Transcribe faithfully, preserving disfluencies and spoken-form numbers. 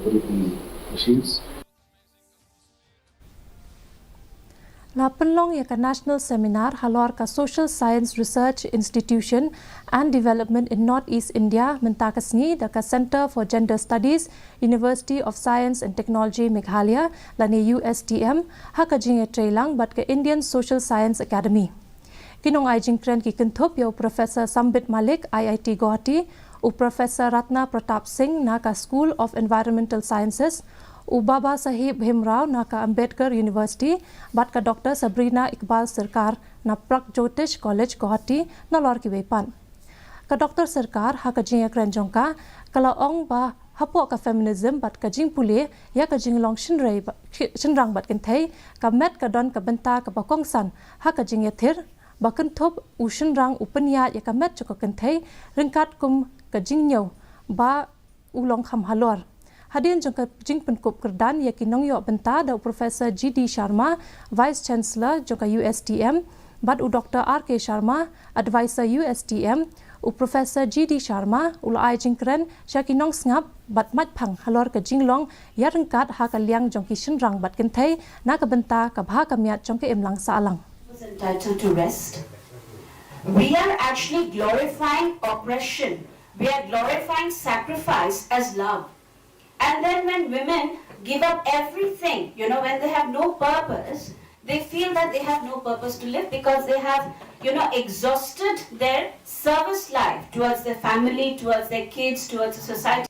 Machines. La pynlong ïa ka National Seminar halor ka Social Science Research Institution and Development in North East India mynta ka sngi da ka Centre for Gender Studies, University of Science and Technology Meghalaya lane U S T M, ha ka jingïatreilang bad ka Indian Social Science Academy. Ki nongai jingkren ki kynthup ïa u Professor Sambit Malik, I I T Guwahati, u Professor Ratna Pratap Singh na ka School of Environmental Sciences, u Baba Sahib Bhimrao na ka Ambedkar University, bad ka Doctor Sabrina Iqbal Sirkar na Pragjotish College Guwahati, nalor kiwei pat. Ka Doctor Sirkar ha ka jingïakren jong ka, ka la ong ba hapoh ka feminism bad ka jingpule ïa ka jinglong shynrei ba-, shynrang bad kynthei, ka met ka don ka bynta kaba kongsan ha ka jingïathir, ba kynthup u shynrang u pynïaid ïa ka met jong ka kynthei ryngkat kum ka jingñiew ba u long kham halor. Hadien jong ka jingpynkup kyrdan ïa ki nongïoh bynta da u Professor G D Sharma, Vice Chancellor jong ka U S T M, bad u Doctor R K Sharma, Advisor U S T M, u Professor G D Sharma u la ai jingkren sha ki nongsngap bad maitphang halor ka jinglong ïaryngkat ha ka liang jong ki shynrang bad kynthei na ka bynta ka bha ka miat jong ka imlang sahlang. Was entitled to rest. We are actually glorifying oppression. We are glorifying sacrifice as love. And then when women give up everything, you know, when they have no purpose, they feel that they have no purpose to live because they have, you know, exhausted their service life towards their family, towards their kids, towards the society.